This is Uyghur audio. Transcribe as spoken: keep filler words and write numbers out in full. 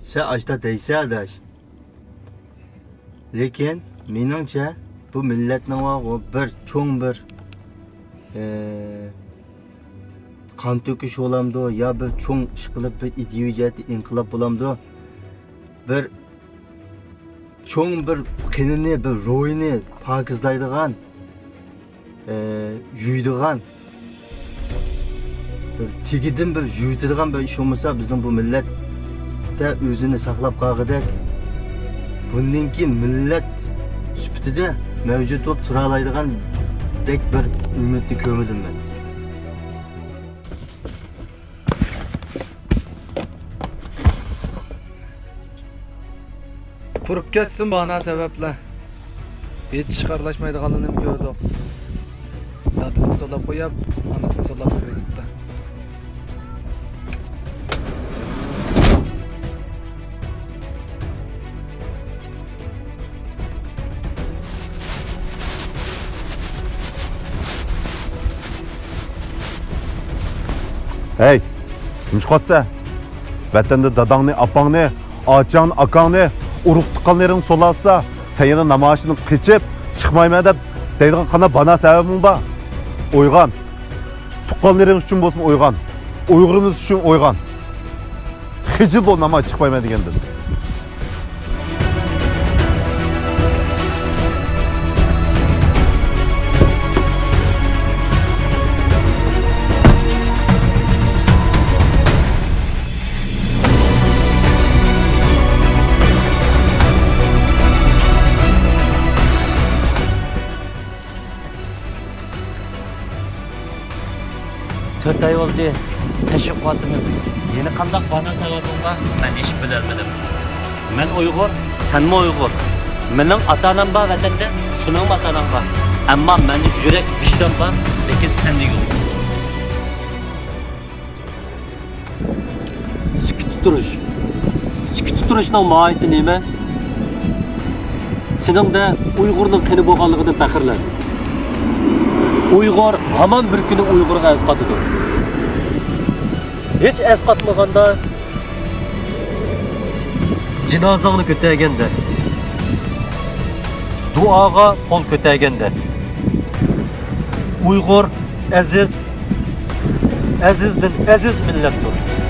سەن ئاشتا دەيسەن، ئاداش. لېكىن، مېنىڭچە، بۇ مىللەتنىڭ بارغۇ بىر چوڭ بىر، ئى، قان تۆكۈش بولامدۇ، يا بىر چوڭ ئىش قىلىپ، بىر ئىدىيەۋى جەھەتتە ئىنقىلاب بولامدۇ، بىر چوڭ بىر قېنىنى، بىر روھىنى پاكىزلايدىغان، ئى، يۇيىدىغان، بىر تېگىدىن بىر يۇيۇتىدىغان بىر ئىش بولمىسا، بىزنىڭ بۇ مىللەتتە ئۆزىنى ساقلاپ قالغۇدەك، بۇندىن كېيىن مىللەت سۈپىتىدە مەۋجۇت بولۇپ تۇرالايدىغاندەك بىر ئۈمىدنى كۆرمىدىم مەن. قۇرۇپ كەتسۇن بانا سەۋەبلەر. ھېچ ئىشقا ئارىلاشمايدىغانلىرىنىمۇ كۆردۇق. دادىسىنى سولاپ قويۇپ، ئانىسىنى سولاپ قويۇۋېتىپتۇ. ھەي، نېمە قىلىۋاتىسەن؟ ۋەتەندە داداڭنى، ئاپاڭنى، ئاچاڭنى، ئاكاڭنى، ئۇرۇق-تۇغقانلىرىڭنى سولالسا، سەن يەنە نامايىشتىن قېچىپ چىقمايمەن دەپ دەيدىغان قانداق بانا سەۋەبىڭ بار؟ ئويغان! تۇغقانلىرىڭ ئۈچۈن بولسۇن ئويغان! ئۇيغۇرىمىز ئۈچۈن ئويغان! خىجىل بول نامايىش چىقمايمەن دېگەندىن. تۆت ئاي بولدى، تەشۋىق قىلىۋاتىمىز. يەنە قانداق بانا سەۋەبىڭ بار؟ مەن ھېچنېمە بىلەلمىدىم. مەن ئۇيغۇر، سەنمۇ ئۇيغۇر. مېنىڭ ئاتا-ئانام بار ۋەتەندە، سېنىڭمۇ ئاتا-ئاناڭ بار. ئەمما مەندە يۈرەك، ۋىجدان بار، لېكىن سەندە يوق. سۈكۈتتە تۇرۇش. سۈكۈتتە تۇرۇشنىڭ ماھىيىتى نېمە؟ سېنىڭدە ئۇيغۇرنىڭ قېنى بولغانلىقىدىن پەخىرلەن. ئۇيغۇر ھامان بىر كۈنى ئۇيغۇرغا ئەسقاتىدۇ. ھېچ ئەسقاتمىغاندا، جىنازاڭنى كۆتەرگەندە، دۇئاغا قول كۆتەرگەندە، ئۇيغۇر ئەزىز، ئەزىزدىن ئەزىز مىللەتتۇر.